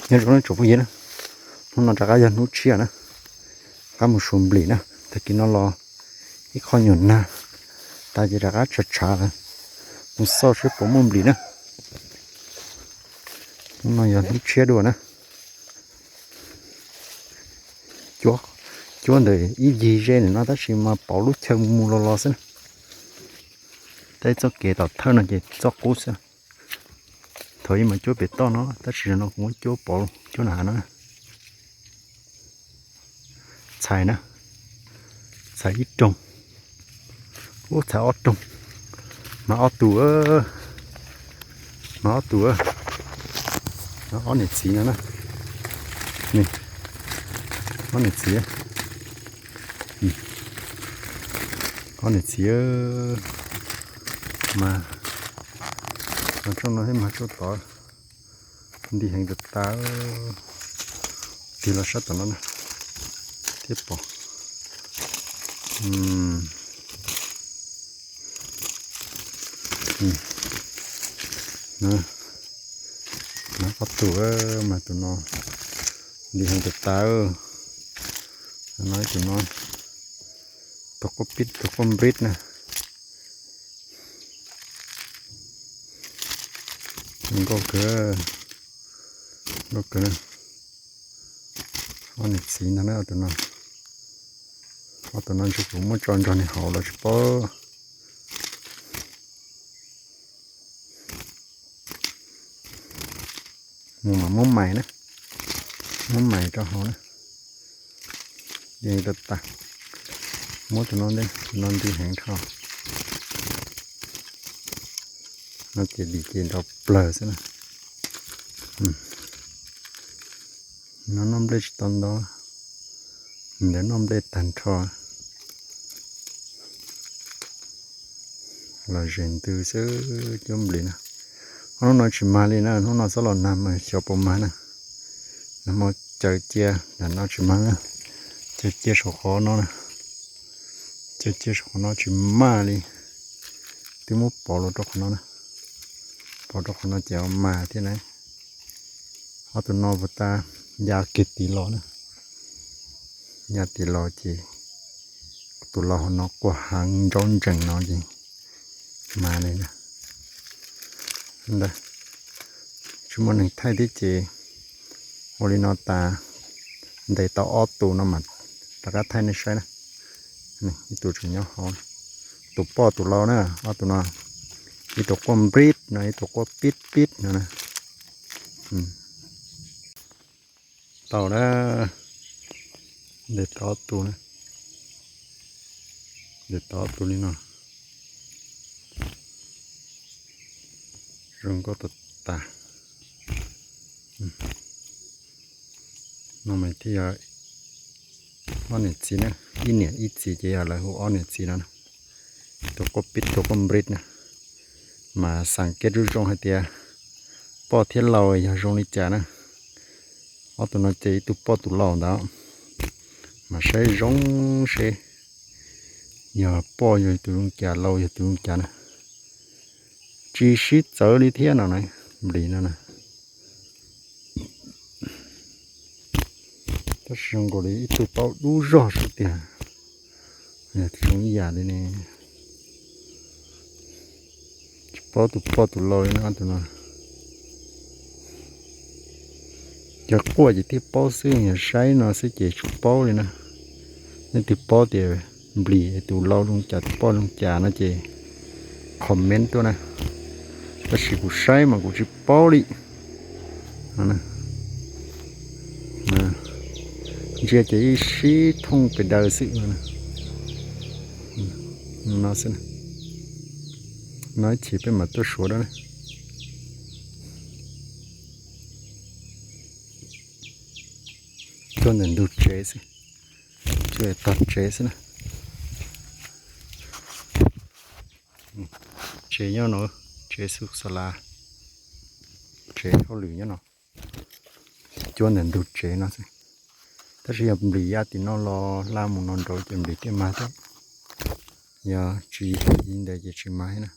Nyob zoo tsoom phooj ywg na, hnub no rov qab yog hnub tshiab na, rov qab mus suav nplis na. Tag kis no los ib qho nyuam nag tas ces rov qab tshav tshav lawm, mus xauj seb puas muaj nplis na. Hnub no yog hnub tshiab dua na. Cuab ntawm ib ncig ze ntawm no tab sis mas pauv lub chaw mus los los xwb na. Tej txoj kev tom thawj no ces txoj qub xwb. Thaum ub mas cuab pem toj no tab sis no kuv muab cuab pauv, cuab nram hav no. Txhais na, txhais ib rooj, ub, txhais ob rooj, mas ob tug, mas ob tug, ob niam txiv no na. Ob niam txiv, ob niam txiv, mas tsob no thiab mas tsob tod nti heev tas tas. Tig los sab tom no na thiab pom. Ob tug, mas tus no nti heev tas tas. No ib tug no, tus quaj pib tus quaj npib na. Nkauj kawg, nkauj kawg na. Ob niam txiv ntag na tus no. Ob tug no ntshe kuv muab tso nrog nws haus los tsis paub. Mus mas muab mais na, muab mais rau haus na. Yeej tau tas, muab tus no ntej, tus no nti heev dhau. No ces dim ces nrov plawg xwb na. No noj nplej tsis tau ntau, ntawd noj nplej tag nrho. Los zem ntws xwb cuab nplis na. Hnub no tsis mag li na, hnub no txhob los nag mas xyov puas mag na. Nag hmo caws cia, nag no tsis mag na. Caws cia saum qhov no na, caws cia saum qhov no tsis mag li. Twb muab pov los rau qhov no na, pov rau qhov no ces mag thiab na. Ob tug no puas tas, ya kiag tid los na, ya tid los ces tus laus hauv no quaj heev ntsaub ntsees no ces mag li na. Ntawd tsis muaj neeg thaij thiab ces ua li no tas, ntes tau ob tug no mas rov qab thaij nej saib na. Ib tug tseem nyob hauv, tus poj tus lau na, ob tug no, ib tug quaj nplib no, ib tug quaj pib pib no na. Tau na, ntes tau ob tug na, ntes tau ob tug li no. Zoo nkauj tas tas. No mas thiaj yog ob niam txiv na, ib niam ib txiv ces yog lawv hu ob niam txiv no na. Tus quaj pib tus quaj nplib na, mas xav kev zoo zoo hais tias poj thiab lau yog zoo li cas na. Ob tug no ces ib tug poj tus lau ntawd, mas saib zoo seb yog poj yog tus zoo cas, lau yog tus zoo cas na. Tsis sib txawv li thiab no na, nplis no na. Tab sis zoo nkaus li ib tug paub dub zog sub tiag, zoo ib yam li ne. Tsis paub tus poj tus lau li no, tus no. Yog quaj ces thiaj paub xwb, yog saib no xwb ces tsis paub li na. Nej twg paub tias nplis tus lau zoo cas tus poj zoo cas no ces comment tuaj na. Tab sis kuv saib mas kuv tsis paub li. Ntsia ces ib sib thooj pes daws xwb no. No xwb, no ib chim peb mam tuaj suav dua na. Tuaj ntawm ntug tsev xwb, tuaj tog tsev xwb na. Tsev nyob no, tsev xu xa la, tsev hauj lwm nyob no. Cuab ntawm ntug tsev no xwb. Tab sis yog nplis ya tim no los hla mus no nraud ces nplis thiaj mag thiab. Yog tsis ntawd ces tsis mag thiab na.